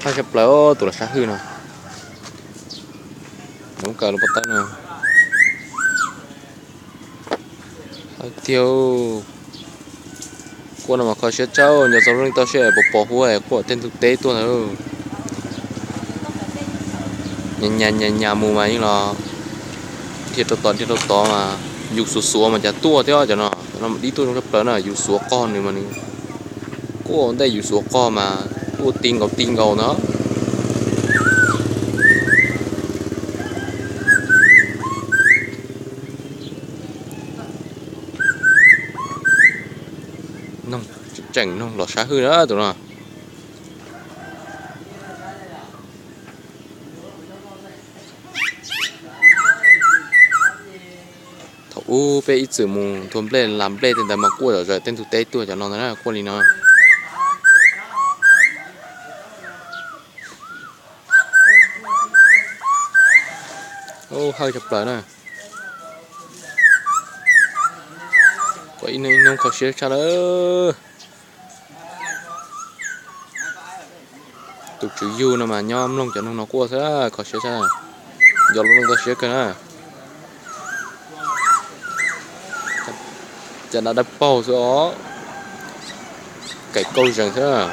Hawj tshaj plaws tus los sab hwj no. Lub kaw lub pob tawb no. Hawj tiag. Quaj no mas kho siab tshaj, nco txog lub neej toj siab pos pos huab quaj tej ntug teb tuaj ntawd. Nyas nyas nyas mus mas yeej los dhia rau tod dhia rau tod mas yus xuav xuav mas cas tuaj thiab cov no. Cov no mas dib tuaj zoo tshaj plaws na, yus xuav qog nws mas nws quaj ua ntej, yus xuav qog mas quaj ti nkaus ti nkaus ntag. Tseem noog los sab hwj na tus no. Thaum ub peb ib txwm mus nthua nplej las nplej tej ntawd mas quaj zom zaws tej ntug teb tuaj, cov no ntag na quaj li no. Hawj tshaj plaws na. Quaj ib hnub ib hnub kho siab tshaj lawm. Tus tswv yug no mas nyob mloog cov noog no quaj xwb, kho siab tshaj. Yog lub neej kho siab kawg na. Caj dab dawb paug xwb os. Kaim kauj zeeg xwb.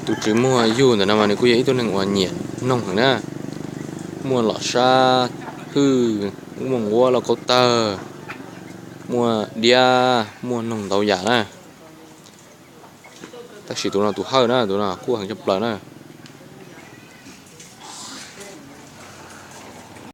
Tus tswv muag yug ntawm no mas nws kuj yog ib tug neeg uas nyiam noog heev na. Muaj los sab hwj, muaj nquab lauj kaub tawg, muaj diab, muaj noog ntau yam na. Tab sis tus no tus hawj na, tus no quaj heev tshaj plaws na.